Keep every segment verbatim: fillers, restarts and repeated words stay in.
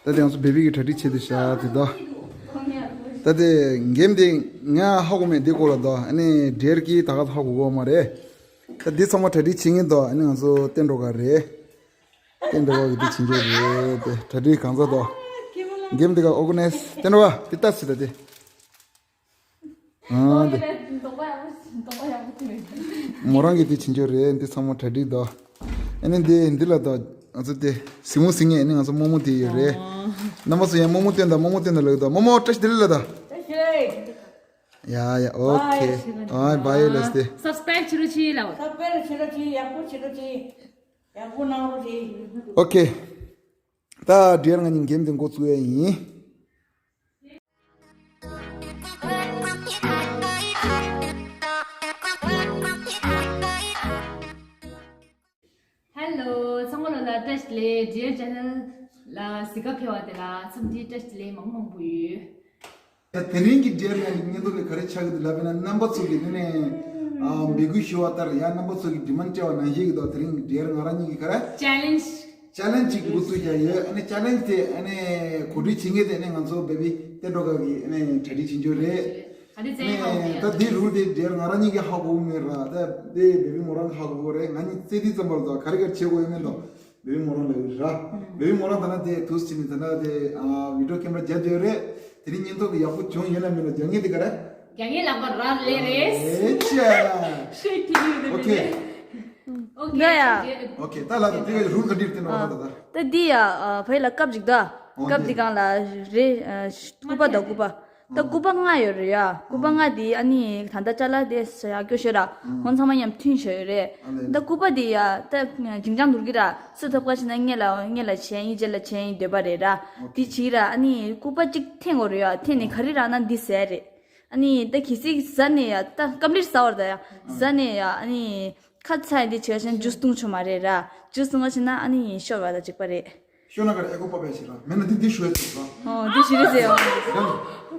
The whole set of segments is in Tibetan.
ད་དེ་ང་ཚོ་བེ་བི་གི་གྲ་སྒྲིག་བྱེད་དུ་བཞག་དེ་དོ། ད་དེ་འགེམ་དེ་ང་ཧ་གོ་མེད་དེ་གོ་ལ་དོ། ཨ་ནི་འབྲེལ་གྱི་ད་ག་ཧ་གོ་གོ་མ་རེད། ད་དེ་ཚང་མ་གྲ་སྒྲིག་བྱེད་ངེས་དོ། ཨ་ནི་ང་ཚོ་བསྟན་འགྲོ་ག་རེད། བསྟན་འགྲོ་ག་གི་དེ་བྱེད་འགྱོ་རེད། དེ་གྲ་སྒྲིག་གང་ཚ་དོ། འགེམ་དེ་ག་ཨོ་གོ་ནེས་བསྟན་འགྲོ་ག་དེ་ལྟ་ཟེར་ད་དེ། ཨ་འདི། མོ་རང་གི་དེ་བྱིན་ཆོག་རེད། འདི་ཚང་མ་གྲ་སྒྲིག་དང་། ཨ་ནི་འདི་འདི་ལ་དང་ང་ཚོ་དེ་གཟིགས་མོ་གཟིགས་ངེས། ཨ་ནི་ང་ཚོ་རྨོ་མོ་དེ་ཡོད་རེད། རྣམ་པ་ཚོ་ཡང་རྨོ་མོ་སྟོན་དང་། རྨོ་མོ་སྟོན་དང་ལབ་དང་། རྨོ་མོ་བཀྲ་ཤིས་བདེ་ལེགས་ལབ་དང་། ཡ་ཡ་ཨོ་ཁེ། ཨ་བྷའི་ལབ་སྟེ། སབ་སི་ཀ་རེབ་བྱེད་རོགས་བྱེད་ལབ། སབ་སི་ཀ་རེབ་བྱེད་རོགས་བྱེད། ཡག་པོ་བྱེད་རོགས་བྱེད། ཡག་པོ་གནང་རོགས་བྱེད། ཨོ་ཁེ། ད་འབྲེལ་ང་གཉིས་འགེམ་དེ་འགོ་བཙུགས་ཡ་ཡིན། ཧེ་ལོ། ཚང་མ་ལོ་ལ་བཀྲ་ཤིས་བདེ་ལེགས། ཇི་ཡ་ཆེ་ནལ་ལ་གཟིགས་སྐབས་ཕེབས་པ་དེ་ལ་འཚམས་འདྲི་བཀྲ་ཤིས་བདེ་ལེགས་མང་མང་པོ་ཡོད། ད་དེ་རིང་གི་འབྲེལ་ལ་སྙན་ཐོ་ལ་ག་རེ་ཆགས་ཀྱི་འདུག་ལབ་ན། རྣམ་པ་ཚོ་གི་ནི་ནས་འབོད་སྐུལ་ཞུ་བ་ལྟར་ཡང་རྣམ་པ་ཚོ་གི་ཌི་མན་ཌ་སྤྲད་པ་ནང་བཞིན་གྱི་ད་དེ་རིང་གི་འབྲེལ་ང་རང་གཉིས་ཀྱི་ག་རེ། ཅེ་ལེན་ཇི། ཅེ་ལེན་ཇི་ཅིག་འགོ་བཙུགས་བྱས་ཡོད། ཨ་ནི་ཅེ་ལེན་ཇི་དེ་ཨ་ནི་གོ་སྒྲིག་བྱེད་མཁན་དེ་ཨ་ནི་ང་ཚོ་བེ་བི་བསྟན་འགྲོ་ག་གི་ཨ་ནི་གྲ་སྒྲིག་བྱེད་རྒྱུ་རེད། ཨ་ནི་ད་དེ་རུལ་དེ་འབྲེལ་ང་རང་གཉིས་ཀྱིས་ཧ་གོ་མེད་ར། ད་དེ་བེ་བི་མོ་རང་གིས་ཧ་གོ་གི་རེད། ང་གཉིས་རྩེ་དུས་ཙམ་པ་ལ་ད་ག་རེ་ག་རེ་བྱེད་དགོས་ཡོད་མེད་ད་བེ་བི་མོ་རང་ལ་ཡོད་ར། བེ་བི་མོ་རང་ད་ན་དེ་དུས་ཕྱིན་ནས་ད་ན་དེ་ཨ་བི་ཌི་ཡོ་ཀེམ་ར་རྒྱབ་བསྡད་ཡོད་རེད། དེ་རིང་སྙན་ཐོ་གི་ཡག་པོ་བྱུང་ཡོད་ན་མེད་ན་རྒྱག་མཁན་དེ་ག་རེ། རྒྱག་མཁན་ལག་པ་ར་ལས་རེད། ཨེ་ཅེ། ཤེས་ཀྱི་ཡོད་ཨོ་ཁེ། ཨོ་ཁེ། ཡ་ཡ། ཨོ་ཁེ། ད་ལ་ད་དེ་ག་རུལ་ག་འདྲ་དེ་ནོ་ད་ད། ད་འདི་ཡ་བོད་ལ་སྐབས་ཅིག་ད། ཨོ་སྐབས་འདི་གང་ལ་རེད། སྐུད་པ་ད་སྐུད་པ། ད་སྐུད་པ་ལྔ་ཡོད་རེད་ཡ། སྐུད་པ་ལྔ་འདི་ཨ་ནི་ད་ལྟ་ཅ་ལག་དེ་ཡག་སྐྱོ་ཤོས་ར། ཧོན་ཚང་མ་མཉམ་མཐུན་ཤོས་ཡོད་རེད། ད་སྐུད་པ་འདི་ཡ་ད་ཅིང་ཅང་འདུར་གི་ར། སུ་ཐོབ་ཁ་ཕྱིན་ན་ངེད་ལ་ངེད་ལ་བྱེད་ཡིན་རྗེས་ལ་བྱེད་ཡིན་འདོད་པ་རེད་ར། འདི་བྱིས་ར། ཨ་ནི་སྐུད་པ་གཅིག་འཐེན་དགོས་རེད་ཡ། འཐེན་ནས་ག་རེ་རག་ན་འདི་ཟས་རེད། ཨ་ནི་ད་གལ་སྲིད་ཟ་ནས་ཡ་ད་སྐམ་རིར་ཟ་བར་ད་ཡ། ཟ་ནས་ཡ་ཨ་ནི་ཁ་ཚ་ཡ་འདི་བྱས་ཤིང་ཇུས་བཏུང་ཆོག་མ་རེད་ར། ཇུས་བཏུང་བ་ཕྱིན་ན་ཨ་ནི་ཤོར་བ་ད་གཅིག་པ་རེད། ཤོར་ན་ག་རེ་ཨེ་ཀོ་པ་པའི་ཞིག་ར། མེད་ན་འདི་འདི་ཤོར་ཡ་ཟེར་ར། ཨོ་འདི་ཞིག་རེད་ཟེར་ཨོ།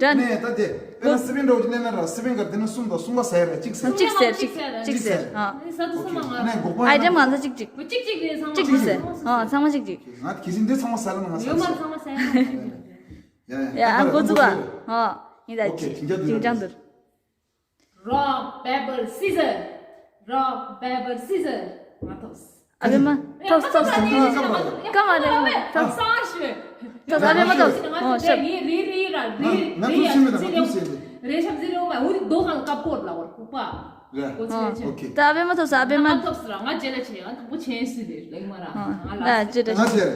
ཌན། ཌན། ནས་ད་དེ་དཔེར་ན་སི་པན་འདྲ་བོ་ཅིག་ལེན་ན་ར། སི་པན་གར་དེ་ན་གསུམ་དང་གསུམ་པ་ཟ་ཡ་ར། གཅིག་ཟ། གཅིག་ཟེར་གཅིག་གཅིག་ཟེར། ཨ་ས་དུ་གསུམ་པ་ང་ནས་འགོག་པ་ཨའི་ཊེམ་ང་ཚོ་གཅིག་གཅིག་གཅིག་གཅིག་རེད། ཚང་མ་གཅིག་གཅིག་ཟེར། ཨ་ཚང་མ་གཅིག་གཅིག་ང་གལ་སྲིད་འདི་ཚང་མ་ཟ་ལ་ན་ང་ཟ་ཡོད་མ་ཟ། ཚང་མ་ཟ་ཡོད་མ་ཟ། ཡ་ཡ། ཡ་ཨ་འགོ་འཛུགས་པ། ཨ་ཡིན་ད། ཨོ་ཁེ། ཅིང་ཅང་འདུར། ཅིང་ཅང་འདུར། རོག་པེ་པར་སི་ཟར། རོག་པེ་པར་སི་ཟར། ང་ཐོབ། ཨ་བེ་མ། ཐོབ་ཐོབ། ཨ་ཀ་མ་རེ་མ་ཐོབ། ཐོབ། ཨ་བེ་མ་ཐོབ། ཨོ་ཤོ། རེ་ཤམ་ཟིན་རེ་མ་འུ་དོ་ཧང་ཀ་པོར་ལ་བར་ཀུ་པ། རེད། ཨོ་ཁེ། ད་ཨ་བེ་མ་ཐོབ་ས་ཨ་བེ་མ། ཐོབ་སི་ར་ང་རྗེས་ལ་ཆེ་ཡང་དང་པོ་ཆེན་སི་ལེ་ལེགས་མ་ར། ང་ལ་ཅི་ད་ང་ཟེར།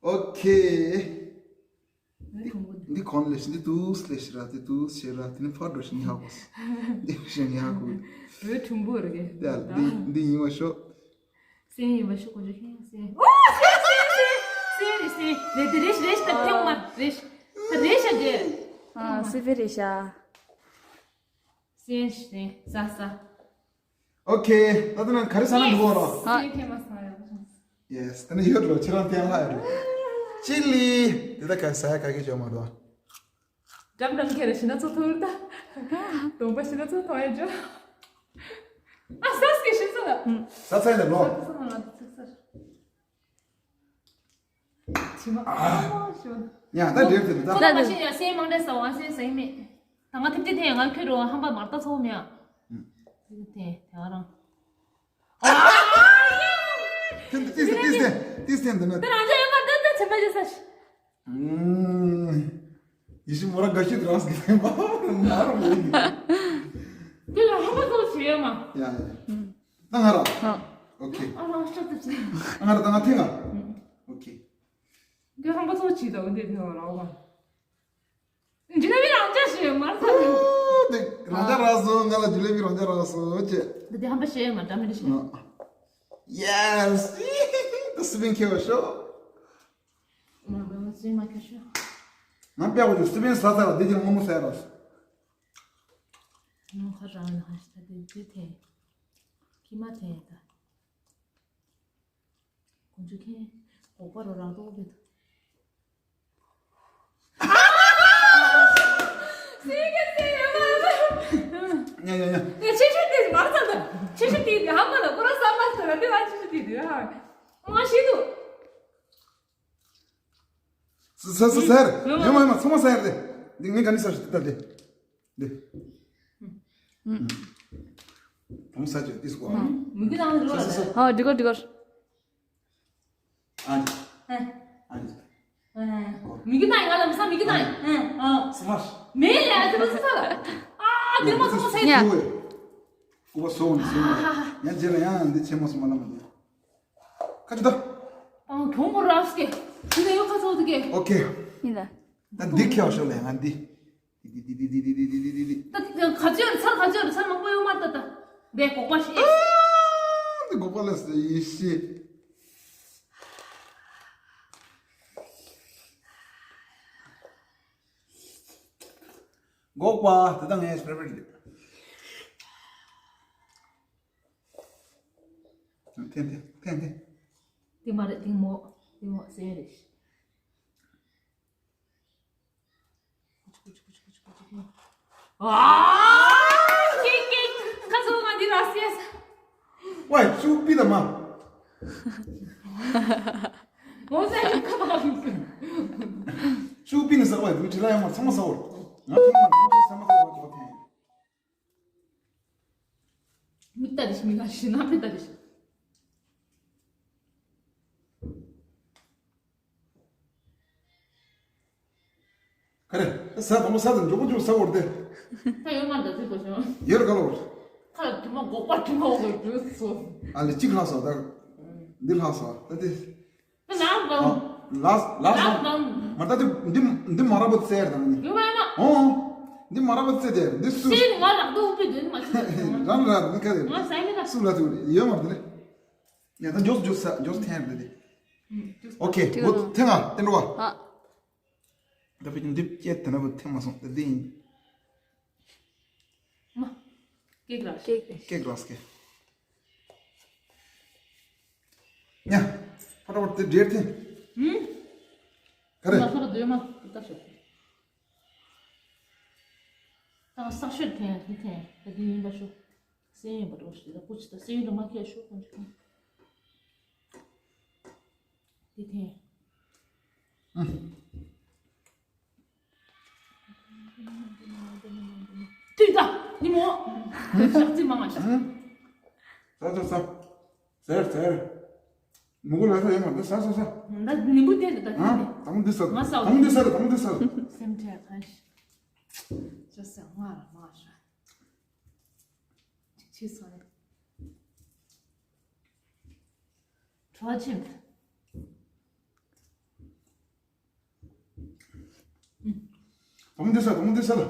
ཨོ་ཁེ། འདི་གོང་ལས་འདི་དུས་ལས་ཤི་ར། དེ་དུས་ཤི་ར། དེ་ནི་ཕར་འགྲོ་ཤི་ཉག་གོ། འདི་ཤི་ཉག་གོ། བོད་ཁྲུང་པོ་རེད། ཡ་འདི་འདི་ཡིན་བ་ཤོག། སེན་ཡིན་བ་ཤོག་གོ་ཇུ་ཁེན་སེན། ཨོ་སེན་སེན་སེན་སེན་རེད་སེན་རེད་སེན་རེད་སེན་ད་ཐེངས་མ་རེད་ད་རེད་ཤ་རེད། ཨ་སེ་བེ་རེད་ཤ། སེན་སེན་ས་ས། ཨོ་ཁེ། ད་ལྟ་ན་ག་རེ་ཟ་ན་འདུག་གོ་རོ། ཡེས། ད་ནི་ཡོད་རོ། ཁྱེད་རང་ཐེན་ལྷ་ཡོད་རོ། ཅི་ལི། དེ་ད་ག་ཟ་ཡ་ག་གེ་བྱོས་མ་རོ། འགྲམ་འགྲམ་ཁྱེར་ཤི་ན་ཚོ་ཐུར་ད། གདོང་པ་ཤི་ན་ཚོ་ཐོ་ཡ་ཇོ། ཨ་སས་ཀྱི་ཤི་ཚོ་ལ། ཟ་ཚ་ཡ་ལ་རོ། ཚིག་ས། ཉ་ད་འདྲེར་དེ་ད། ཁོ་ད་མ་ཤེས་ཡ་སེན་མང་འདྲ་ཟ་བ་སེན་ཟ་ཡི་མེད། ད་ང་ཐེབས་ཅི་ཐེ་ང་ཁྱོད་རོ་ཧམ་པ་མར་ལྟ་ཚོགས་མེད་ཨ། ཐེབས་ཅི་ཐེ་དེ་ང་རང་། ཏིས་ཏིས་ཏིས་ཏིས་ཏིས་ཏིས་ཏིས་འདི་ན། དེ་རང་ཅག་ཡོད་མ་ད་ད་ཚེ་མ་ཇི་ས་ཤི། ཡེ་ཤི་མོ་ར་ག་ཤི་དྲག་སྐྱེ་མ་མ་ར་མོ་ཡིན། དེ་ལ་ཧམ་པ་ཚོགས་བྱེད་ཡོད་མ། ཡ་ཡ། ད་ང་ར། ཨོ་ཁེ། ཨ་རང་ཤ་ཏུ་ཅི། ང་ར་ད་ང་ཐེ་ང་། ཨོ་ཁེ། འདི་ཧམ་པ་ཚོགས་བྱེད་དོ་འདི་ཐེ་ང་ར་ཨོ་མ། འཇི་ལ་བི་རང་ཅག་ཞེས་མར་ཚ་ནི། ཨོ་དེ་རང་ཅག་རག་སོང་། ང་ལ་འཇི་ལ་བི་རང་ཅག་རག་སོང་ཅེས། འདི་དེ་ཧམ་པ་ཞེས་མ་འདྲ་མི་འདྲ་ཞེས། ཡེས། ད་སི་པན་ཁེ་བ་ཤོ། ང་བེ་མ་སི་པན་མ་ཁེ་ཤོ། ང་བེ་བ་ཇུ་སི་པན་ས་ཚ་ལ་འདི་ཀྱང་ངོ་མོ་ཟེར་རོ། ང་ཁ་རང་ལ་ཧ་ཤ་ད་དེ་དེ་ཐེ། ཁི་མ་ཐེ་ད། ཁོང་ཚོ་ཁྱེད་གོག་པ་རོ་རག་ཏོག་བེད། ཉ་ཉ་ཉ། ཆེ་ཤོས་དེ་མར་ཚ་དང་ཆེ་ཤོས་དེ་དེ་ཧ་མ་ལ་ཁོ་ར་ས་མ་ཚ་ལ་དེ་ལ་ཆེ་ཤོས་དེ་དེ་ཧ་མ་ཤེས་འདུག་ཟ་ཟ་ཟ་ཟ་ཡར། ཡོད་མ་ཡོད་མ་ཚང་མ་ཟ་ཡར་དེ། འདི་ངས་ག་ནི་ཟ་ཞིག་ད་དེ། འདི། ཨུམ། དང་ས་ཅོ་ཏིས་གོ། མུ་གེ་དང་རོ་ལ་ཟ། ཧ་འགྲིག་གོ་འགྲིག་གོ། ཨ་ཅི། ཨ་ཅི། མུ་གེ་དང་ང་ལ་མི་ཟ། མུ་གེ་དང་ཨ། ཨ། སི་མ་ཤི། མེད་ལ་ཨ་ཅི་མི་ཟ་ས་ལ། ཨ་དེ་མ་ཟ་མ་ཟ། ཡ། སྐུ་པ་སོ་ནི་སོ་ནི། ཡང་རྗེས་ལ་ཡང་འདི་ཆེན་མོ་སོ་མ་ལ་མ་འདི། ཁ་ཅི་ད། ཨང་གྱོང་མོ་རག་སྐེ། དེ་ནས་ཡོ་ཁ་ཚོགས་དུ་སྐེ། ཨོ་ཁེ། ཡིན་ད། ད་འདི་ཁྱེར་ཤོག་ལས་ང་འདི། འདི་འདི་འདི། ད་ག་ཚོད་ཡོད་ཚར་ག་ཚོད་ཡོད་ཚར་མང་པོ་ཡོད་མ་རེད་ད། འདི་སྒོག་པ་ཞིག་ཨ། འདི་སྒོག་པ་ལས་ཡེ་ཤེས། སྒོག་པ་དེ་ད་ངས་ཕེ་ཝ་རི་ཊི་རེད། འཐེན་འཐེན་འཐེན་འཐེན། དེ་མ་རེད་དེ་མོ་དེ་མོ་ཟེར་རེད། ཨ། ཀེག་ཀེག་ཁ་སོ་ང་འདི་ར་སེ་ས། ཝའི་ཅུ་པི་ད་མ། ངོ་ཚ་ཡི་ཁ་བ་ལུག་ཅུ་པི་ནི་ས་ཝའི་བུ་ཁྲི་ལ་ཡང་མ་ཚང་མ་ས་འོར། ང་ཚང་མ་ངོ་ཚ་ས་མ་ས་འོར་གོ་ཐེན། མིག་ལྟ་རེ་ཞིག་མིག་ལ་ཞིག་ན་པེ་ལྟ་རེ་ཞིག་ག་རེ། ས་དང་པོ་ས་དང་མགྱོགས་པོ་མགྱོགས་ས་འོར་ཏེ། ད་ཡོད་མ་འདྲ་ཚིག་གོ་ཤོག་ཡོད་ར་ག་ལ་འོར། ཁ་ལ་དྲི་མ་སྒོག་པ་དྲི་མ་འོར་དུས་སོ། ཨ་ལེ་གཅིག་ལྷག་སོ་ད། འདི་ལྷག་སོ་ད་དེ། ད་ལག་བམ། ལག་ལག་ལག་བམ། བམ། མ་ད་དེ་འདི་འདི་མ་ར་བ་ཙེར་དང་ནི། ཡོད་མ་ན། ཨོ། འདི་མ་ར་བ་ཙེ་དེ་འདི་སུ། ཤེས་ནི་ང་ལག་ཏུ་དབུགས་པའི་དོན་མ་ཤེས་ན། རང་ར་འདི་ག་རེ། ང་ཟ་མི་ན། སུ་ལ་དུ་ཡོད་མ་རེད་ནི། ཡ་ད་མགྱོགས་མགྱོགས་ས་མགྱོགས་ཐེངས་རེད་དེ། ཨོ་ཁེ། ཁེ། ཐེངས་ང་ཏེ་འགྲོ་བ། ཨ། ད་བི་འདི་སྐྱེད་དེ་ན་བུ་ཐེངས་མ་སོང་ད་འདི་ཡིན། མ། ཀེག་ར། ཀེག་ར། ཀེག་ར་སྐེ། ཉ། ཕ་རོ་དེ་འདྲེར་ཐེངས། ཧུམ། ག་རེ། ང་ཚོ་ལ་སྡོད་མ་ད་ཤོག་ད་ས་ཤོད་ཐེངས་དེ་ཐེངས་ད་དེ་ཡིན་པ་ཤོག་སེ་ཡིན་པ་འགྲོ་ཤི་ད་ཀུ་ཅི་ད་སེ་ཡིན་ད་མ་ཁྱེར་ཤོག་ཀུ་ཅི་ད། དེ་ཐེངས། དུས་ད་ཉི་མོ། ཞག་ཚི་མང་ང་ཞག་ས་ས་ས། ཟེར་ཟེར། མུ་གུ་ལ་ས་ཡོད་མ་འདི་ས་ས་ས། ད་ནི་འབུ་དེ་ད་ད་ཨ། དེ་དང་འདི་ས། ང་ས། དང་འདི་ས་དང་འདི་ས། སེམས་ཁྲལ་ཁ་ཤས། ཅོ་ས་ང་ལ་མ་ཤ། ཅིག་ཅིག་སོང་ནས། གྲོགས་ཆེན། དང་འདི་ས་དང་འདི་ས་ལ།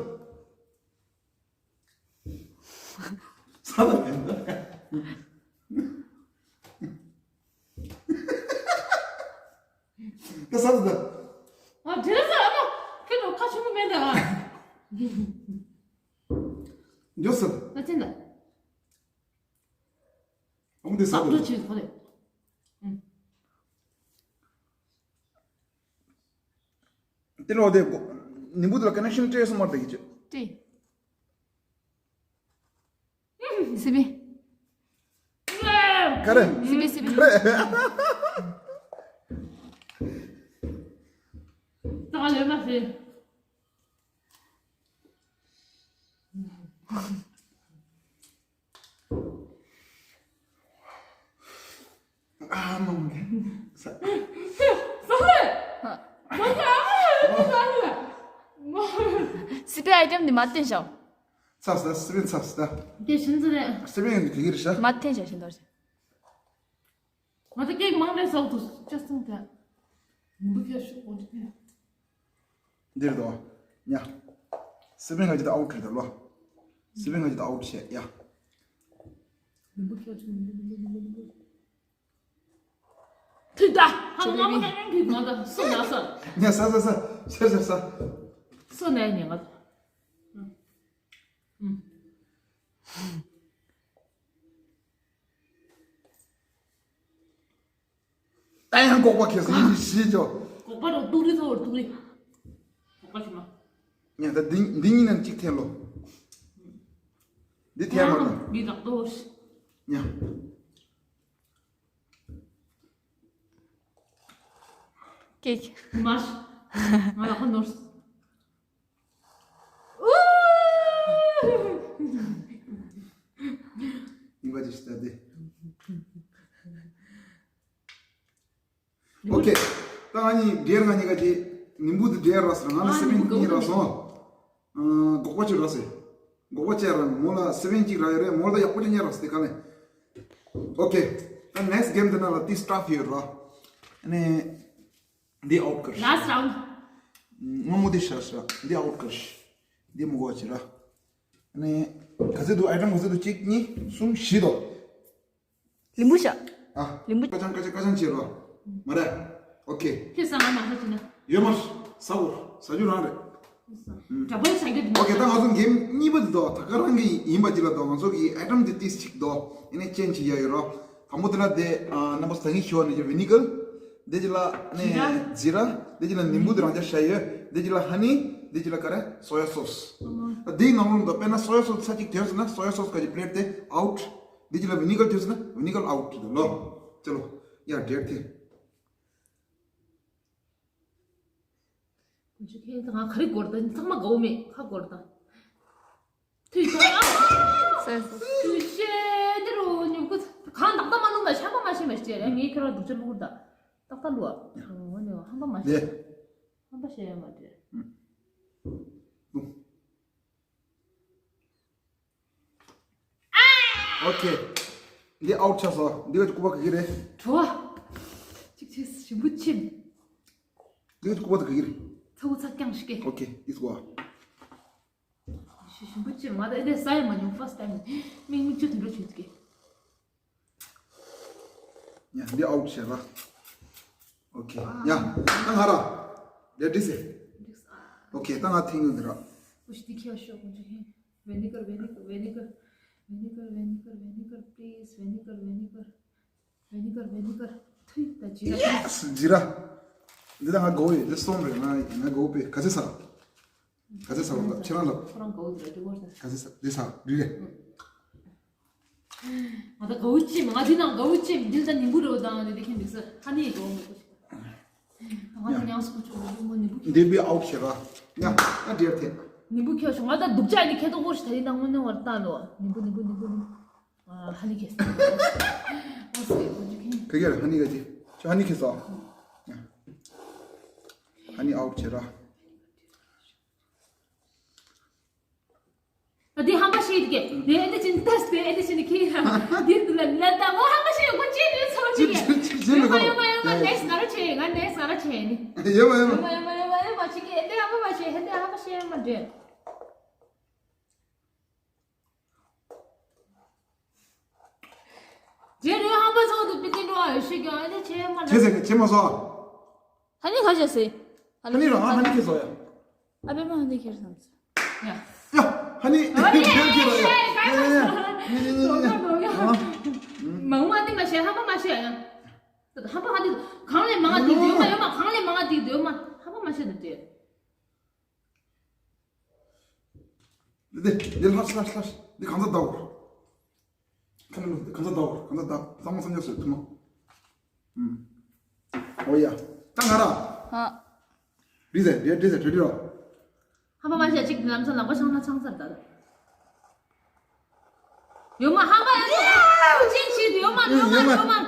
ས་ལ་ཡིན་ད། ད་ས་ལ་ད། ཨ་དེ་ལ་ས་ལ་ཁྱོད་ཁ་ཆུང་མེད་ད། འགྱོ་ས་ལ། ད་ཅི་ད། དང་འདི་ས་ལ། ཨ་ཁྱོད་ཆེ་ཁོ་རེད། དེ་ལོ་དེ་གོ། ནི་བུ་དེ་ལ་ཀ་ནེག་ཤན་སྤྲད་སོང་མ་རེད་ཀྱི་ཅི། ཏི། སི་པི། ག་རེ། སི་པི་སི་པི། ག་རེ། ད་ལས་མ་ཟེར། ཨ་མ་མ་གི། ས། ས་ཧེ། ས་ཧེ་ཨ་མ་ས་ཧེ། སི་པི་ཨའི་ཊེམ་འདི་མ་བསྟན་ཤག་ཚ་ས་སི་པི་ཚ་ས་ད། དེ་བཞིན་ཚ་རེད། སི་པི་འདི་གི་རེད་ཤག་མ་བསྟན་ཤག་ཤིན་ཏོར་ཤག་ང་ཚོ་ཀེག་མང་པོ་བཟོ་འདུག་ཅི་སོང་ད། མི་འདུག་ཡ་ཤོག་གོ་འདི་ཀ་འདིར་དོ། ཉ། སི་པན་ལ་ཅི་ད་ཨའུ་ཁིར་ད་ལོ། སི་པན་ལ་ཅི་ད་ཨའུ་བྱས་ཡ། མི་འདུག་ཡ་ཤོག་མི་འདུག་མི་འདུག་མི་འདུག་ཐུག་ད། ཧ་ལོ་ང་མ་ཁ་ཁ་ཁིར་ང་ད་སོ་ན་སོ། ཉ་ས་ས་ས་ས་ས་ས། སོ་ན་ཉ་ང་ད། ཨུ། ཨུ། ད་ཡང་སྒོག་པ་ཁེལ་སོང་ཡིན་ཤེས་ཆོག་སྒོག་པ་རུ་ཏུག་རི་ཐོ་བར་ཏུག་རི། སྒོག་པ་ཞིག་མ། ཉན་ད་འདི་འདི་གཉིས་ནང་གཅིག་འཐེན་ལོ། འདི་འཐེན་མ་ལོ། འདི་དག་ཏོ་ཞིག་ཉ། ཀེག་མར། ང་ལ་ཁོ་ནོར། ཨུ། ཡིན་པ་ཅིག་ཞིག་ལྟ་སྟེ། ཨོ་ཁེ། ད་ང་གཉིས་འབྲེལ། ང་གཉིས་ཀ་ཅིག་ནིམ་བུ་དེ་འབྲེལ་རག་སོང་། ང་ལ་ཨ་སེ་བེན་ནིམ་བུ་གཉིས་རག་སོང་། ཨ། འགོག་པ་ཅིག་རག་སོང་། འགོག་པ་ཅིག་རག། མོ་ལ་སེ་བེན་གཅིག་རག་ཡོད་རེད། མོ་ལ་ད་ཡག་པོ་ཅིག་རྙེད་རག་སོང་དེ་ག་ནས། ཨོ་ཁེ། ད་ནེགསི་གེམ་དེ་ནང་ལ་དེ་སི་ཊབ་ཡོད་ར། ཨ་ནི་འདི་ཨའུཊ་ཀར། ལཱསི་ཊི་རའུན་ཌི། ང་མོ་དེ་ཤ་ཤ། འདི་ཨའུཊ་ཀར། འདི་མོ་གོ་ཅི་ར། ཨ་ནི་ག་ཚོད་འདུག་ཨའི་ཊམ་ག་ཚོད་འདུག་གཅིག་གཉིས་གསུམ་བཞི་འདུག་ལིམ་བུ་ཤ། ཨ། ལིམ་བུ། ཀ་ཅང་ཀ་ཅང་ཀ་ཅང་བྱེད་རོགས། མ་རེད། ཨོ་ཁེ། ཁྱོད་ས་ང་མ་ཧ་ཅི་ན། ཡོད་མ་རེད། ས་འོ་ས་རྒྱུ་རང་རེད། ཨུ་ས། ཨུམ། དྲ་འབུ་ཆ་རྒྱུ་འདི་མ། ཨོ་ཁེ། ད་ང་ཚོ་གེམ་གཉིས་པ་འདི་དོ། ད་ག་རང་གི་ཡིན་པ་ཅི་ལ་དོ། ང་ཚོ་གི་ཨའི་ཊམ་འདི་ཏིས་གཅིག་དོ། ཨེ་ནས་ཅེན་ཇི་བྱེད་ཡ་ཡོད་རོགས། དང་པོ་དེ་ལ་དེ། ཨ། རྣམ་པ་ད་གིན་ཤོར་ནས་ཀྱི་ཝི་ནི་གར། དེ་ཅི་ལ་ནས་ཛི་ར། ཛི་ར། དེ་ཅི་ལ་ནིམ་བུ་དེ་རང་ཅག་ཤ་ཡོད། དེ་ཅི་ལ་ཧ་ནི། དེ་ཅི་ལ་ག་རེ། སོ་ཡ་སོ་སི། ཨ་མ། ད་དེའི་ནང་ལོགས་འདུག་དཔེར་ན་སོ་ཡ་སོ་སི་ཚ་གཅིག་དེར་སོང་ན་སོ་ཡ་སོ་སི་ག་ཅི་པི་ལེཊ་དེ་ཨའུཊ། འདི་ཅི་ལ་ཝི་ནི་གར་ཐེབས་སོང་ན་ཝི་ནི་གར་ཨའུཊ་དེ་ལོ། ཅི་ལོ། ཡ་འདྲེར་ཐེ། ཀུན་སྤྱོད་ཁྱེད་ང་ག་རེ་སྐོར་ད་ཚང་མ་དགའ་བོ་མེད་ཁ་སྐོར་ད། ཐུགས་ཀྱང་། སེ་སེ། ཐུགས་ཤེས་དེ་རུ་ཉོབ་ཀུ་གང་ཏག་ཏག་མ་ལུང་ད་ཤམ་པ་མ་ཤེས་མ་ཤེས་རེད། ངས་ཁྱོད་རང་སྡུག་ཅག་ལུ་གུར་ད་ཏག་ཏག་ལུ་ཨ། འོ་ནི་ཧམ་པ་མ་ཤེས། ཧམ་པ་ཤེས་ཡ་མ་རེད། ཨོ་ཁེ། འདི་ཨའུཊ་ཆགས་སོང་། འདི་ག་ཅིག་སྐུད་པ་ག་གི་རེད། བྲོ་བ། ཅིག་ཅིག་ཞིམ་པོ་ཆེམ། འདི་ག་ཅིག་སྐུད་པ་དེ་ག་གི་རེད། ཚ་བོ་ཚ་རྐྱང་ཞིག་གེ། ཨོ་ཁེ། འདི་སྐུད་པ། ཞིམ་པོ་ཆེམ། ང་ད་ཨེ་འདི་ས་ཡ་མ་མྱོང་། ཕར་སི་ཊི་ཊའིམ། མིག་མིག་ཆུ་དུད་འགྲོ་བྱེད་ཀྱི། ཡ། འདི་ཨའུཊ་བྱས་ར། ཨོ་ཁེ། ཡ། ད་ང་ར། ལས་འདྲི་ཟེར། འགྲིག་སོང་། ཨོ་ཁེ། ད་ང་ཐེངས་ཡོད་འདི་ར། ཀུ་ཤི་འདི་ཁྱེར་ཤོག་ཀུ་ཤི། ཝེ་ནི་གར། ཝེ་ནི་གར། ཝེ་ནི་གར། ཝེ་ནི་གར། ཝེ་ནི་གར། ཝེ་ནི་གར། པི་ལི་ཛི། ཝེ་ནི་གར། ཝེ་ནི་གར། ཝེ་ནི་གར། ཝེ་ནི་གར། ཐུག་ད་ཇི་ར། ཡེ་སི། ཇི་ར། འདི་ད་ང་དགའ་བོ་ཡོད། འདི་སྟོང་རེད། ང་ང་དགའ་བོ་དཔེ། ག་ཚོད་ཟ། ག་ཚོད་ཟ་བ་ད་ཁྱེད་རང་ལབ། ཁོ་རང་དགའ་བོ་རེད་འགྲིག་གོ་ཟེར། ག་ཚོད་ཟ། འདི་ཟ་འདི་རེད། ང་ད་དགའ་བོ་ཅིག་ང་འདི་ནང་དགའ་བོ་ཅིག་འདི་ད་ནིམ་བུ་རེད་དང་འདི་ཁྱེད་འདི་ཟ་ཧ་ནི་དགའ་བོ་མི་དགོས་ཤིག་ང་ད་ཡང་སྐུ་ཆུང་མི་མོ་ནིམ་བུ། འདི་བི་ཨའུཊ་བྱེད་ར། ཡ། ཡ་འདིར་ཐེ། ནིམ་བུ་ཁྱེར་ཤོག་ང་ད་སྡུག་ཅག་ནི་ཁྱེད་དོ་གོ་ཤི་ད་རིང་ད་དངོས་གནས་བར་ལྟ་ལོ། ནིམ་བུ་ནིམ་བུ་ནིམ་བུ་ནིམ་བུ། ཨ་ཧ་ནི་ཁེ། ཨོ་སེ་ཨོ་ཇི་ཁེ། ཁེ་ཁེ་ཧ་ནི་ག་ཅི། ཁྱོད་ཧ་ནི་ཁེ་ཟ། ཧ་ནི་ཨའུཊ་བྱེད་ར། ད་འདི་ཧམ་པ་ཤེས་ཀྱི། དེ་ཨེ་འདི་ཅིན་ཏེས་ཏེ་ཨེ་འདི་ཅིན་ཁེ་ཧ། འདི་འདི་ལ་ལ་ད་ངོ་ཧམ་པ་ཤེས་ཡོད་གོ་ཅི་ཡོད་ཚོ་ཅི་ཅི་ཅི་ཅི་ཡོད་མ་ཡོད་མ་ཡོད་མ་ནེགསི་ང་ར་ཆེ་ང་ནེགསི་ང་ར་ཆེ་ནི། ཡོད་མ་ཡོད་མ་ཡོད་མ་ཡོད་མ་ཅི་ཀེ་ཨེ་འདི་ཧམ་པ་མ་ཤེས་ཨེ་འདི་ཧམ་པ་ཤེས་མ་འདྲེ། རྗེས་ལུས་ཧམ་པ་ཚོགས་དུ་པི་ཏི་འགྲོ་བ་ཡོད་ཤེས་ཀྱང་ཨེ་འདི་ཆེ་མ་འདྲེ། ཁྱེད་ཚེ་ཁྱེད་མ་སོ། ཧ་ནི་ག་ཤེས་སི། ཧ་ནི་རང་ཧ་ནི་ཁྱེད་སོ་ཡ། ཨ་པེ་མ་ཧ་ནི་ཁྱེར་སམ་སི། ཡ། ཡ། ཧ་ནི། ཨ་ཡ་ཡ་ཁྱེར་ཁྱེར་ཡ། ཡ་ཡ་ཡ། ཡ་ཡ་ཡ། མང་མ་ནི་མ་ཤེས་ཧམ་པ་མ་ཤེས་ཡ། ཧམ་པ་ཧ་ནི་གང་ལས་མང་ང་དེ་དོད་མ་ཡོད་མ་གང་ལས་མང་ང་དེ་དོད་མ་ཧམ་པ་མ་ཤེས་ནི་དེ། འདི་འདི་ལྷག་ལྷག་ལྷག་འདི་གང་ཚ་ཟླ་བོར། ཁ་ནང་འདི་གང་ཚ་ཟླ་བོར་གང་ཚ་ཟླ་གཙང་མ་སང་ཉག་སོད་ཐུ་མ། ཨུམ། ཨོ་ཡ། ད་ང་ར། ཧ། འདི་ཟེར་འདི་འདི་ཟེར་འདི་རོ། ཧམ་པ་མ་བྱས་ཅིག་ལམ་སང་ལག་པ་འཆང་ན་འཆང་ཚར་ད། ཡོད་མ་ཧམ་པ་ཡོད་ཚོ་ཅིག་ཅིག་ཡོད་མ་ཡོད་མ་ཡོད་མ།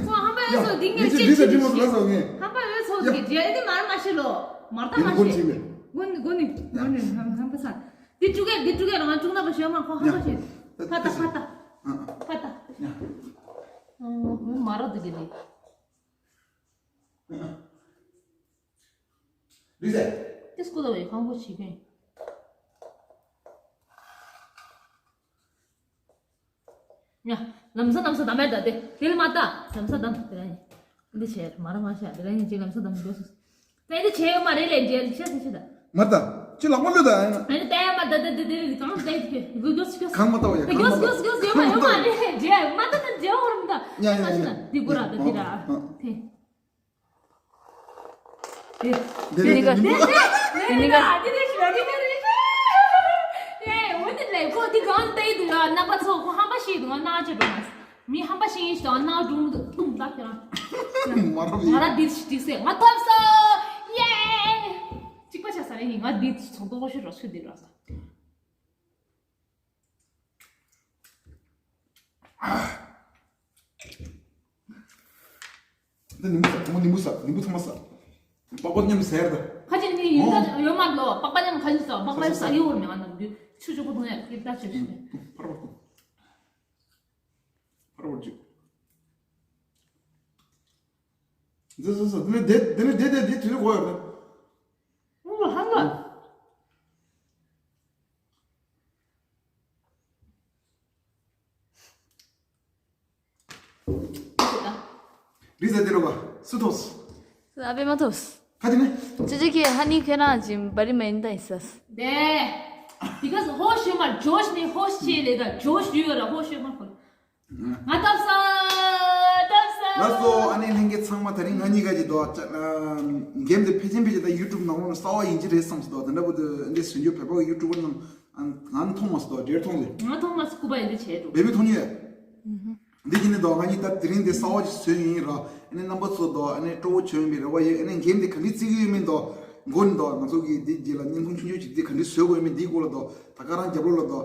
ཁོ་ཧམ་པ་ཡོད་ཚོ་འདི་ངས་ཅིག་ཅིག་ཅིག་ཧམ་པ་ཡོད་ཚོ་འདི་རྒྱ་ཨེ་འདི་མར་མ་ཤེས་ལོ། མར་ད་མ་ཤེས། གོ་ནི་གོ་ནི་གོ་ནི་ཧམ་པ་ས། འདི་ཀྲུག་གེ་འདི་ཀྲུག་གེ་རང་ཀྲུག་ན་པ་ཤོད་མ་ཁོ་ཧམ་པ་ཤེས། ཕ་ཏ་ཕ་ཏ། ཕ་ཏ། མ་ར་འདི་གེ་ནི། རི་ཟེ། ཏིས་ཀུ་ལ་བའི་ཁང་པ་ཞིག་ཕན། ཡ། ལམ་སང་ལམ་སང་བསྡམ་མེད་ད་དེ། དེ་ལ་མ་ལྟ། ལམ་སང་བསྡམ་དེ་ར་ཡིན། འདི་བྱས་མ་ར་མ་བྱས་དེ་ར་ཡིན་ཅིག་ལམ་སང་བསྡམ་འགྲོ་སོང་། དེ་འདི་བྱས་ཡོད་མ་རེད་ལས་འདྲེ་ལ་བྱས་སོང་ཤི་ད། མ་ལྟ། ཅི་ལག་པ་ལོས་ད་ཡིན། ཨ་ནི་ལྟ་ཡ་མ་ལྟ་ད་དེ་དེ་རེད་གང་ལྟ་ཡི་དེ་གོ་གོ་གོ་གང་མ་ལྟ་བ་ཡ་གོ་གོ་གོ་གོ་ཡོད་མ་ཡོད་མ་རེད་འདྲེ་མ་ལྟ་ད་འདྲེ་འོར་མ་ད། ཡ་ཡ་ཡ་ཡ། འདི་གོ་ར་ད་དེ་ར། དེ། དེ་ནི་ག་དེ་ནི་ག་དེ་ནི་ག་དེ་ནི་ག་དེ་ནི་ག་ཨེ་འོ་དེ་ལས་ཁོ་དེ་གང་ལྟ་ཡི་འདུག་ཡ། རྣམ་པ་ཚོ་ཁོ་ཧམ་པ་ཤེས་འདུག་ང་ན་ཅི་འགྲོ་མ་མི་ཧམ་པ་ཤེས་ཡིན་ཞིག་ང་ན་འགྲོ་མི་འདུག་ཏུང་ཏག་ཁྱེད་རང་མ་རབས་ཡིན། མ་ར་དེ་ཞིག་དེ་སེ་ང་ཐོབ་སོ་ཡེ། ཨ་ནི་ང་འདི་ཚོང་ཏོག་ཤོད་རོགས་ཚུལ་འདི་རོགས་ས། འདི་ནིམ་བུ་ཟ། ཁོང་ནིམ་བུ་ཟ། ནིམ་བུ་ཚང་མ་ཟ། པགས་པ་མཉམ་དུ་ཟ་ཡར་ད། ཁ་ཅིག་ནི་ཡིན་ད་ཡོད་མ་ལོ། པགས་པ་མཉམ་ཁ་ཅིག་ཟ། པགས་པ་ཟ་ཡོད་མེད་ང་ནམ་དུས་ཆུ་ཆུ་པོ་འཐུང་ཡ་སྐྱིད་ད་ཆེ་ཤོས་ནི། ཕར་བར་བར་བར་བར་བར་བར་བར་བར་བར། འདི་ཟ་ཟ། འདི་ནི་བསྡད། འདི་ནི་བསྡད་བསྡད་བསྡད་དུས་ལ་གོ་ཡོད་ད། ཨུ་ལ་ཧ་ལ། རི་ཟ་དེ་རོ་བ་སུ་ཐོས། ཨ་པེ་མ་ཐོས། ཁ་དེ་ནི། ཅི་ཅི་ཁྱེད་ཧ་ནི་ཁྱེད་རང་ཅིམ་བ་རི་མ་ཡིན་ད་ཡིན་ས། དེ། Because ཧོ་ཤོད་མ་ཇོཤ་ནི་ཧོ་ཤེ་ལེ་ད་ཇོཤ་ཡོད་ལ་ཧོ་ཤོད་མ་ཁོ། ང་ཏབ་ས། ཏབ་ས། ལགས་སོ། ཨ་ནི་ལྷན་རྒྱས་ཚང་མ་ད་རིང་ང་གཉིས་ཀ་གི་དོ་ཅ་ཨ་གེམ་དེ་ཕལ་ཆེར་ཕལ་ཆེར་ད་ཡུ་ཊུབ་ནང་ལོགས་ན་གསར་པ་ཡིན་གྱི་རེད་བསམ་སོང་། དོ་དེ་འདྲ་པོ་དེ་འདི་བཟོ་རྒྱུ་བོད་པ་གི་ཡུ་ཊུབ་པར་རྣམས་ཨ་ང་མཐོང་མ་སོང་། དོ་འདིར་མཐོང་ཟེར། ང་མཐོང་མ་སོང་། སྐུ་པ་ཡིན་འདི་བྱས་འགྲོ། བེ་བི་མཐོང་མྱོང་ཡ། འདི་གི་ནི་དོ་ང་གཉིས་ད་དེ་རིང་འདི་གསར་པ་ཅིག་བཟོས་ཡིན་ར། ཨ་ནི་རྣམ་པ་ཚོ་དོ་ཨ་ནི་སྤྲོ་བོ་བྱུང་བའི་རེ་བ་ཡོད། ཨ་ནི་གེམ་དེ་ག་འདྲས་རྩེ་གི་ཡོད་མིན་དོ་མགོ་ནི་དོ་ང་ཚོ་གི་འདི་རྗེས་ལ་བརྙན་ཐུང་ཆུང་ཆུང་ཅིག་འདི་ག་འདྲས་བཟོ་དགོས་ཡོད་མིན་འདིའི་སྐོར་ལ་དོ་ད་ག་རང་རྒྱབ་ལོགས་ལ་དོ།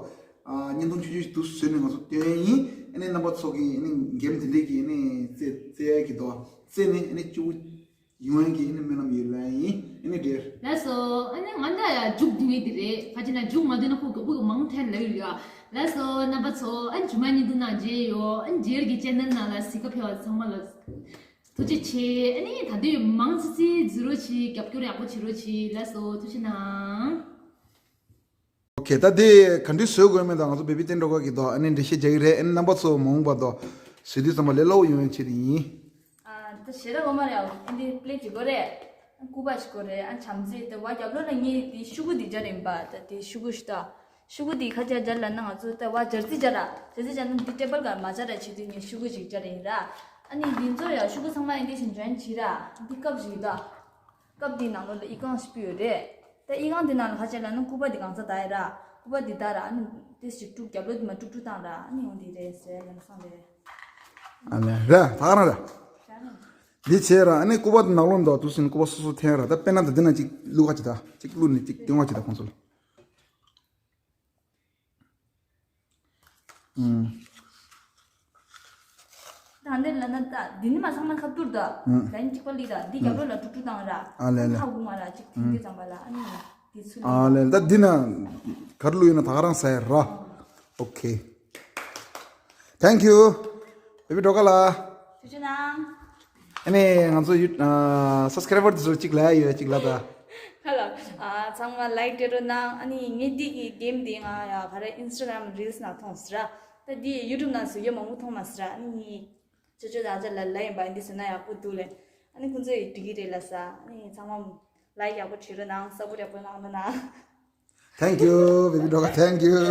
ཨ་བརྙན་ཐུང་ཆུང་ཆུང་ཞིག་ཏུ་བཟོས་ནས་ང་ཚོ་སྟོན་ཡ་ཡིན། ཨ་ནི་རྣམ་པ་ཚོ་གིས་ཨ་ནི་འགེམ་དེ་འདྲས་ཀྱི་ཨ་ནི་རྩེ་རྩེ་ཡ་གི་དོ་རྩེ་ནས་ཨ་ནི་སྐྱིད་པོ་ཡོང་ཡ་གི་ཨ་ནི་སྨོན་ལམ་ཡོད་ལ་ཡིན། ཨ་ནི་འདིར། ལགས་སོ། ཨ་ནི་ང་འདྲ་ཡ་མཇུག་བསྡུ་ངེས་དེ་རེད། ཁ་ཅིག་ན་མཇུག་མ་བསྡུ་ན་ཁོ་དགོས་པོ་གི་མང་ཐལ་ལ་ཡོད་ཡ། ལགས་སོ། རྣམ་པ་ཚོ་ཨ་ནི་ཇུ་མ་ཉིན་དུ་ན་མཇལ་ཡོད། ཨ་ནི་འདིར་གི་ཅེ་ནལ་ནང་ལ་གཟིགས་ཀ་ཕེབས་པ་ཚང་མ་ལ་ཐུགས་རྗེ་ཆེ། ཨ་ནི་ད་དུང་མང་ཙི་ཙི་འཛུལ་རོགས་གྱིས། རྒྱབ་སྐྱོར་ཡག་པོ་བྱེད་རོགས་གྱིས། ལགས་སོ། ཐུགས་རྗེ་གནང་། ཨོ་ཁེ། ད་དེ་ག་འདྲས་བཟོ་དགོས་མིན་ད་ང་ཚོ་བེ་བི་བསྟན་འགྲོ་ག་གི་དོ་ཨ་ནི་འགྲེལ་བཤད་རྒྱག་གི་རེད། ཨ་ནི་རྣམ་པ་ཚོ་མ་འོངས་པ་དོ་བཟོ་དུས་ཙམ་པ་ལས་སླ་པོ་ཡོང་ཡ་ཆེད་དུ་ཡིན། ཨ་ད་ཞེ་དྲག་གོ་མ་རེད། ཨ་འདི་པི་ལེ་ཅིག་དགོས་རེད། ཨ་སྐུད་པ་ཞིག་དགོས་རེད། ཨ་བྱམས་བརྩེ་དེ་བ་རྒྱབ་ལོགས་ལ་ངས་དེ་ཤུ་གུ་འདི་སྦྱར་ཡིན་པ། ད་དེ་ཤུ་གུ་ཞིག་ད། ཤུ་གུ་འདི་ཁ་ཅག་སྦྱར་ལ་ན་ང་ཚོ་ད་བ་སྦྱར་རྩི་སྦྱར་ར། སྦྱར་རྩི་སྦྱར་ན་འདི་ཊེ་བལ་ག་མ་སྦྱར་ར་བྱེད་དུས་ངས་ཤུ་གུ་ཞིག་སྦྱར་ཡིན་ར། ཨ་ནི་འདི་ཚོ་ཡ་ཤུ་གུ་ཚང་མ་ཡིན་འདི་བཞིན་འཇོན་བྱེད་ར། འདི་ཀབ་ཞིག་ད། ཀབ་འདི་ནང་ལོགས་ལ་ཨི་ཁང་ཞིག་ཕུལ་ཡོད་རེད། ད་ཨི་ཁང་འདི་ནང་ལ་ཁ་ཆེ་ལ་ནི་སྐུད་པ་འདི་གང་ས་ད་ཡ་ར། སྐུད་པ་འདི་ད་ར། ཨ་ནི་དེ་ཞིག་དཀྲུག་རྒྱབ་ལོགས་འདི་མ་དཀྲུག་དཀྲུག་བཏང་ར། ཨ་ནི་འོང་འདི་རེད་ཟེར་ལམ་སང་རེད། ཨ་ནི་ར་ད་ག་རང་ར། ར་ར། འདི་བྱས་ར། ཨ་ནི་སྐུད་པ་འདི་ནང་ལོགས་འདུག་དུས་སུ་སྐུད་པ་སོ་སོ་འཐེན་ར། ད་དཔེར་ན་ད་འདི་ན་གཅིག་བླུག་ག་གཅིག་ད་གཅིག་བླུག་ནས་གཅིག་སྟོན་ག་གཅིག་ད་ཁོང་ཚོ་ལ། ཨུམ། ད་འདི་ལ་ན་ད་འདི་ནི་མ་ཚང་ན་ཁ་བསྡུར་ད། ཨུམ། ལན་གཅིག་པ་ལི་ད་འདི་རྒྱབ་ལོགས་ལ་དཀྲུག་དཀྲུག་བཏང་ར། ཨ་ལེ་ལེ། ཁ་དབུ་མ་ར་གཅིག་དེང་དེ་ཙམ་པ་ལ་ཨ་ནི་འདི་ཚུ་ལ། ཨ་ལེ་ལེ། ད་འདི་ན་ག་རེ་བླུག་ཡོད་ན་ད་ག་རང་ཟ་ཡ་ར། ཨོ་ཁེ། Thank you། བེ་བི་འགྲོ་ག་ལ། ཐུགས་རྗེ་གནང་། ཨ་ནི་ང་ཚོ་ཡུ་ཨ་སབ་སི་ཀ་རའི་བར་དེ་ཚོ་གཅིག་ལབ་ཡོད་གཅིག་ལབ་ད། ཧ་ལོ། ཨ་ཚང་མ་ལའིཀ་སྤྲད་རོགས་གནང་། ཨ་ནི་ངས་འདི་གི་གེམ་འདི་ང་ཡ་ག་རེ་ཨིན་སི་ཊ་གྷ་རམ་རིལ་སི་ནང་མཐོང་སོང་ར། ད་འདི་ཡུ་ཊུབ་ནང་བཟོ་རྒྱུ་མང་པོ་མཐོང་མ་སོང་ར། ཨ་ནི་ཅོ་ཅོ་ད་ཅ་ལ་ལ་ཡིན་པ་འདི་བཟོས་ན་ཡག་པོ་འདུག་ལེ། ཨ་ནི་ཁོང་ཚོ་ཡི་འགྲིག་གི་རེད་ལབ་ས། ཨ་ནི་ཚང་མ་ལའིཀ་ཡག་པོ་བྱེད་རོགས་གནང་། སབ་པོར་ཊི་ཡག་པོ་གནང་རོགས་གནང་། Thank you། བེ་བི་འགྲོ་ག། Thank you།